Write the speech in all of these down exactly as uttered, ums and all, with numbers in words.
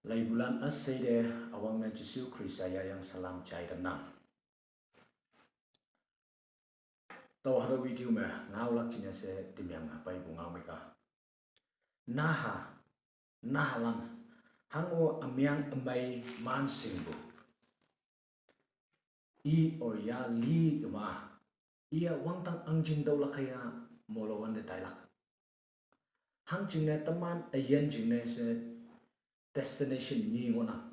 Laibulan üsheite üwangne Jesu Khrista yayang salam jai tamnang. Tao hatüo video me ngaolak jingne she temyange peipu ngao me ka, naha, nahalan, hango ümeng ümei man shingpu, i or ya li kema, iye wangdang ahngching tüolak hüya, molo wante tailak. Hangjingne teman üyin jingne she destination nyi ngohnang.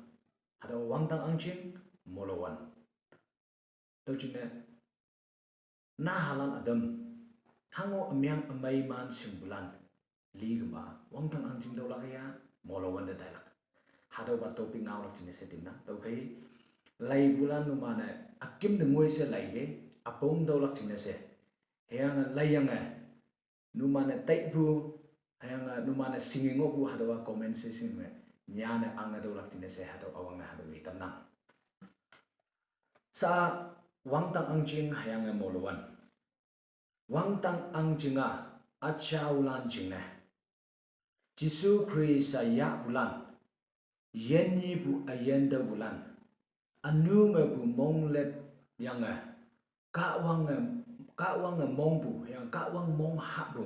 Hatüo wangdang ahngching, molo wan. Tüo jingne nahalan ütam, hango ümeng ümei man shingpulan, li kema, wangdang ahngching tüolak hüya, molo wante tailak. Hatüopa topic ngaolak jingne she temnang. Tüokhei, laibulan numan-e üküm te ngoi she laike, üpong tüolak jingne she, hüyange laiyange, numan-e taipu, hüyange numan-e shinge ngohpu hatüowa comment section me nyane ange tüolak jingne she hatüo üwangne hatüo i tamnang. Sha, wangdang ahngching hüyange molo wan. Wangdang ahngching-a, üjaolan jingne, Jesu Khrista yahpulan, yinyepu üyin taopulan, ünu mepu mong lepyange, Kahwange, Kahwange mongpu, hüyange Kahwang mong hahpu,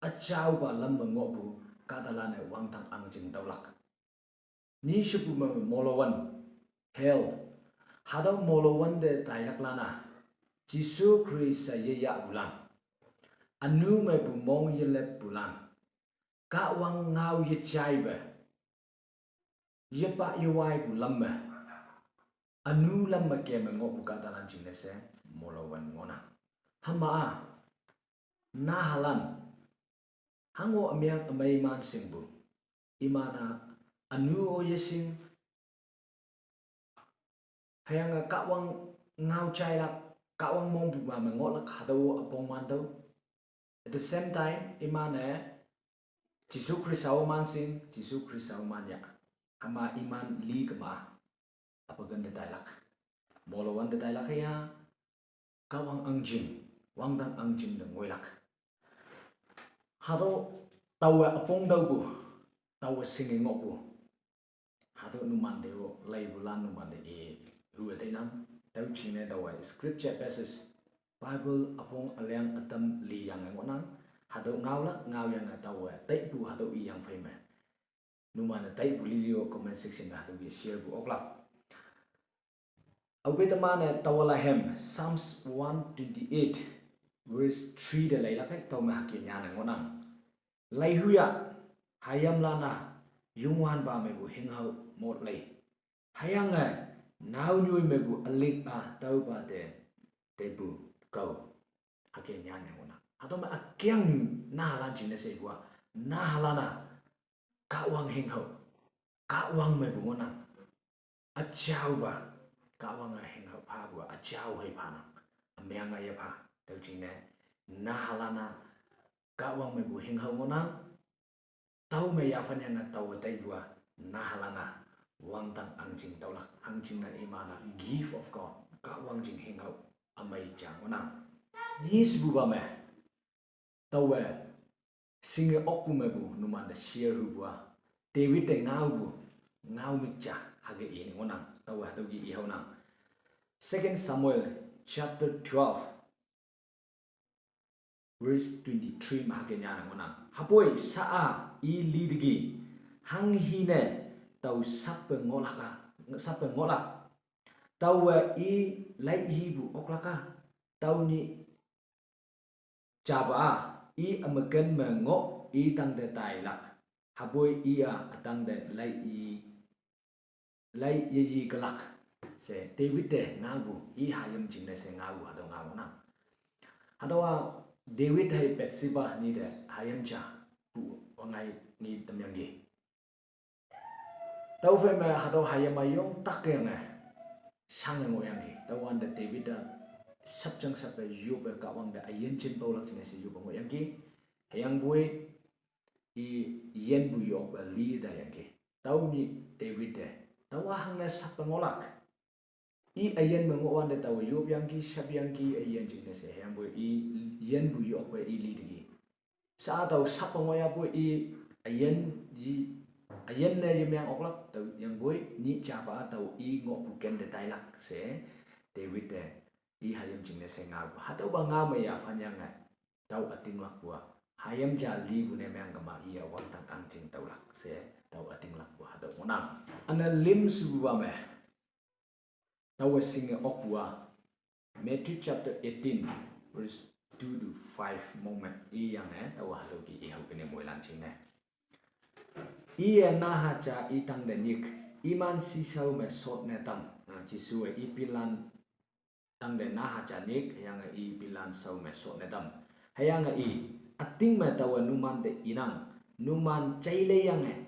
üjaopa lam me ngohpu kahtalan-e wangdang ahngching tüolak. Nishepu me molo wan, hell. Hatüo molo wante tailaklan-a, Jesu Khrista yeyahpulan, ünu mepu mong yeleppulan, Kahwang ngao yejaipe, yepa yewaipu lam me, ünu lam me keme ngohpu kahtalan jingne she molo wan ngohnang. Hüma-a, nahalan, hango ümeng ümei man shingpu, iman-a, ünu-o yeshing, hüyange Kahwang ngao jailak, Kahwang mongpupa me ngohlak hatüo üpong man tüo. At the same time, iman-e Jesu Khrista-o man shing, Jesu Khrista-o man yah. Hüma iman li kema, üpa ken te tailak, molo wante tailak hüya, Kahwang ahngching, wangdang ahngching te ngoilak. Hatüo, taowe üpong taopu, taowe shinge ngohpu, hatüo numan te-o, laibulan numan te i hu-e teinang. Tüo jingne taowe scripture passage, Bible üpong üleng ütam liyange ngohnang. Hatüo ngaolak, ngaoyange taowe taipu hatüo iyang phei me, numan-e taipu lili-o comment section me hatüo ke sharepu oklak. Aope teman-e taowa lahem Psalms one twenty-eight verse three te leilak kei, tüome hüke nyane ngohnang. Laihuya, hayimlan-a, Youngwanpa mepu hinghao mot lei, hüyange naonyoi mepu ülick-a tüopa te, tepu kao. Hüke nyane ngohnang. Hatüo me ükengnyu nahalan jingne she ipu-a, nahalan-a, Kahwang hinghao, Kahwang mepu ngohnang. Üjaopa, Kahwange hinghao phapu-a, üjao hei phanang. Ümeng-a yepha, tüo jingne, nahalan-a, Kahwang mepu hinghao ngohnang. Tüome yaphanyange taowe taipu-a, nahalan-a, wangdang ahngching tüolak, hangjingne iman-a gift of God, Kahwang jing hinghao, ümei ja ngohnang. Nishepupa me, taowe, shinge okpu mepu numan te share hupu-a, David te ngaopu, ngao mik ja hüke i ngohnang, taowe hatüo ke i haonang. Second Samuel chapter twelve, verse twenty-three me hüke nyane ngohnang. Hüpoi sha-a i liteki, hanghi ne tao sappe ngohlak-a, sappe ngohlak. Taowe i laiyipu oklak-a, tüo nyih japa-a, i ümeken me ngoh i tangte tailak. Hüpoi i-a ütangte lai i, lai yeyi kelak. She David te ngaopu, i hayim jingne she ngaopu hatüo ngaonang. Hatüowa David hei Bathsheba ni te hayim ja pu wangngai ni tamyangki. Tüophei me hatüo hayim-a yong takyange shange ngohyangki. Tüowante David-a shapjang shappe yoppe Kahwang te üyin jin paolak jingne she yoppe ngohyangki. Hüyangpoi i yinpu yokpe li taiyangki. Tüo nyih David te, tüowa hangne shappe ngohlak. I üyin me ngohwante taowe yopyangki, shapyangki, üyin jingne she hüyangpoi i yinpu yokpe i liteki. Sha tao shappe ngohyapoi i üyin yi, Ayan ne yemeng oklak, tüo yangpoi, nyih japa tao i ngohpu ken te tailak she, David te, i hayim jingne she ngaopu. Hatüopa ngao me yaphan yange, tao ütinglakpu a. Hayim ja lipu ne meng kema iye wangdang ahngching tüolak she, tao ütinglakpu hatüo ngohnang. Üne lüm shepupa me. Taowe shinge okpu a, Matthew chapter eighteen, verse two to five mong me iyange, taowe hatüo ki ihao kene moilan jingne. Iye naha ja i tangte nyik, iman shishao me shotne tam, ah, Jesuwe i pinlan tangte naha ja nyik, hüyange i pinlan shao me shotne tam. Hüyange i, üting me taowe numan te inang, numan jaileyange.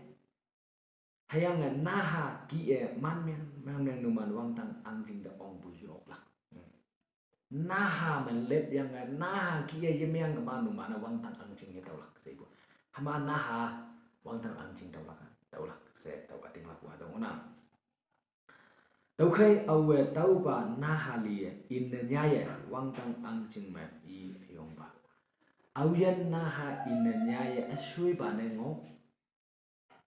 Hüyange naha kih-e man meng, man meng numan wangdang ahngching te ongpu yoklak. Hmm. Naha me lepyange, naha kih-e yemeng kema numan-e wangdang ahngching yetaolak shepu. Hüma naha wangdang ahngching taolak, taolak she tao ütinglakpu hatüo ngohnang. Tüokhei aowe tüopa naha liye inne nyaye wangdang ahngching me i üyongpa. Aoyin naha inne nyaye üshoipa ne ngoh.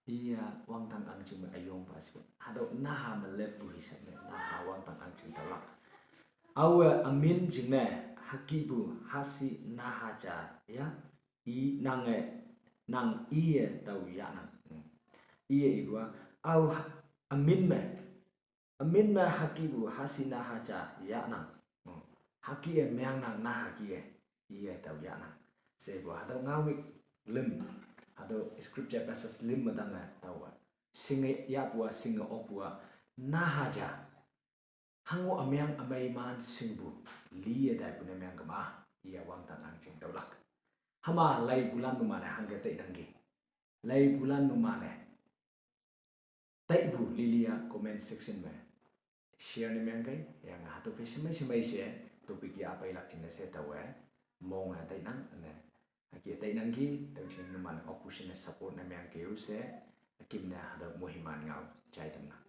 Iya wangdang ahngching me üyongpa she. Hatüo naha me leppu hisap ne, naha wangdang ahngching taolak. Aowe ümin jingne hükihpu hashi naha ja ya, i nange, nang iye tao yahnang. Hmm. Iye ipu a, ao ümin me, ümin me hükihpu hashi naha ja yahnang. Hmm. Hükih-e mengnang naha kih-e, iye tao yahnang. Shepu hatüo ngao me lüm, hatüo scripture passage lüm me tange taowe shinge yahpu a, shinge okpu a, naha ja hango ümeng ümei man shingpu, liye taipu ne meng kema, iye wangdang ahngching taolak. Hüma leipulan numan-e hangke tainangki. Leipulan numan-e taipu lili a comment section me share ne mengkei, hüyange hatüo phei shemei shemei she topic ya peilak jingne she taowe monge tainang, üne hüke tainangki, tüo jing numan-e okpu shinne support ne mengkei-o she, ükimne hatüo moiman ngao jai tamnang.